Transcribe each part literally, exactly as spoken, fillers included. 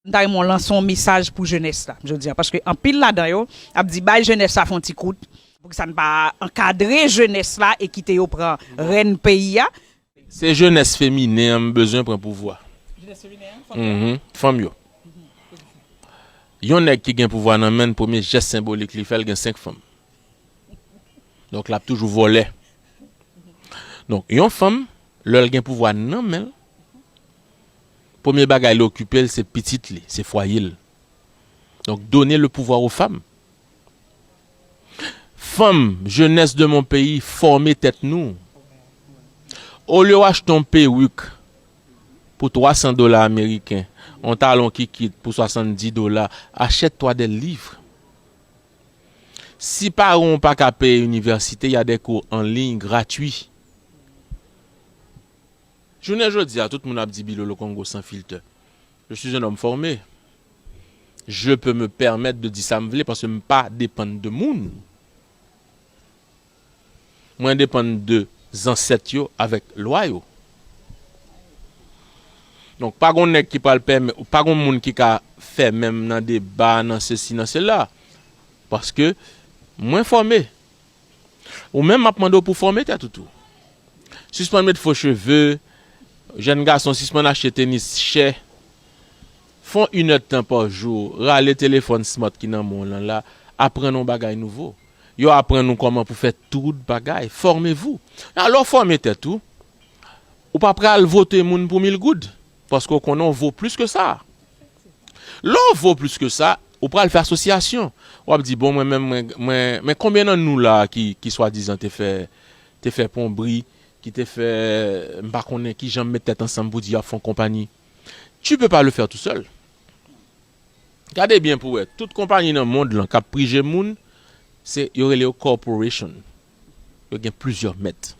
M ta renmen w lanse yon mesaj pou jenès la, jodi a, paske anpil ladan yo ap di bay jenès la fè yon ti kout, poukisa n pa ankadre jenès la e kite yo pran rèn peyi a? Se jenès feminen an m bezwen pran pouvwa. Jenès feminen an, fanm yo. Mhm, fanm yo. Yon nèg ki gen pouvwa nan men l, premye jès senbolik li fè, l gen senk fanm. Donk, l ap toujou vòlè. Donk, yon fanm, lè l gen pouvwa nan men l, premye bagay li okipe l, se pitit li, se fwaye l. Donk, donner le pouvoir aux femmes. Fanm, jeunesse de mon pays, fòme tèt nou. Olye w achte yon perik pou twa san dola ameriken, yon talon kikit pou swasanndis dola, achète-toi des livres. Si paran w pa ka peye inivèsite, y a des cours en ligne gratuits. Jounen jodi a, tout moun ap di Bilolo Kongo san filtè. Je suis un homme formé. Je peux me permettre de di sa m vle paske m pa depann de moun. Mwen depann de zansèt yo avèk lwa yo. Donk, pa gon nèg ki pral pèmèt, pa gon moun ki ka fè menm nan deba, nan sesi, nan sela. Paske mwen fòme. Ou menm, m ap mande w pou w fòme tèt ou tou. Sispann met fo cheve, jèn gason, sispann achte tenis chè. Fè yon inèdtan pa jou, rale telefòn smart ki nan men w lan la, aprann yon bagay nouvo. Yo aprann ou kòman pou fè tout bagay. Formez-vous. Alò, fòme tèt ou. Ou pa pral vote moun pou mil goud, paske w konnen w vo plis ke sa. Lè w vo plis ke sa, ou pral fè asosyasyon. W ap di, bon, mwen menm, mwen, mwen, men konbyen nan nou la ki, ki swadizan te fè, te fè ponbri, ki te fè, m pa konnen ki jan m met tèt ansanm pou di y ap fè yon konpayi. Tu peux pas le faire tout seul. Gade byen pou wè, tout konpayi nan mond lan k ap prije moun, se, yo rele yo corporation. Yo gen plizyè mèt.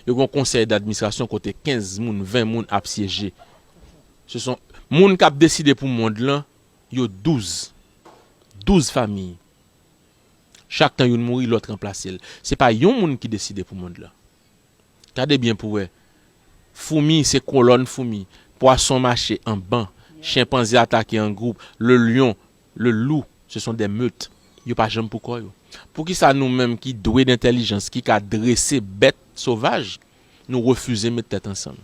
Yo gen yon konsèy d'administrasyon kote kenz moun, ven moun ap syeje. Se son moun k ap deside pou mond lan, yo douz. Douz fanmi. Chak tan youn mouri, lòt ranplase l. Se pa yon moun ki deside pou mond lan. Gade byen pou wè. Foumi se kolòn foumi. Pwason mache an ban. Chenpanze atake an gwoup. Le lion, le loup, ce sont des meutes. Yo pa janm pou kò yo. Poukisa nou menm ki dwe d'entèlijans, ki ka drese bèt sovaj, nou refize met tèt ansanm?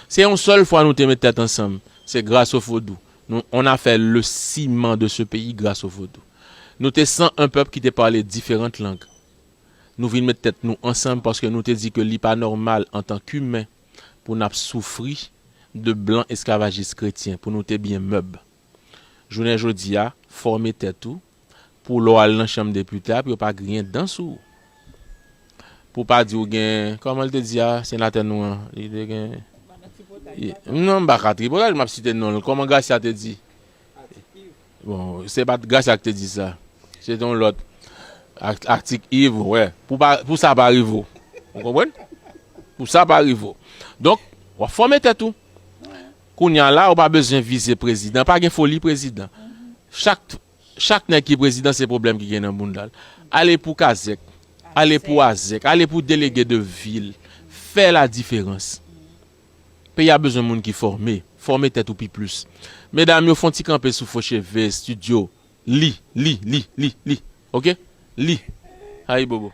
Se yon sèl fwa nou te met tèt ansanm, se gras o vodou. Nou, on a fait le ciment de ce pays grâce au vodou. Nou te san un pèp ki te pale diferan lang. Nou vin met tèt nou ansanm paske nou te di ke li pa nòmal antan k'imen pou n ap soufri de blan esklavajis kretyen, pou nou te byen mèb. Jounen jodi a, fòme tèt ou, pou lè w al nan chanm depite a, pou yo pa griyen dan sou ou. Pou pa di w gen, kòman l te di a, senatè nou an, li te gen, non, m pa ka tripotay, m ap site non l. Kòman Gracia te di? Bon, se pa t Gracia ki te di sa. Se te yon lòt. Ak-, Arctic Eve, wè. Pou pa, pou sa pa rive w. Ou konprann? Pou sa pa rive w. Donk, w ap fòme tèt ou. Kounye a la, ou pa bezwen vize prezidan. Pa gen foli prezidan. Chak, chak nèg ki prezidan, se pwoblèm ki gen nan bounda l. Ale pou Kazèk. Ale pou Azèk. Ale pou delege de vil. Fè la diferans. Peyi a bezwen moun ki fòme. Fòme tèt ou pi plis. Medam yo, fè yon ti kanpe sou Fo Cheve Studio. Li, li, li, li, li. Oke? Li. Ayibobo.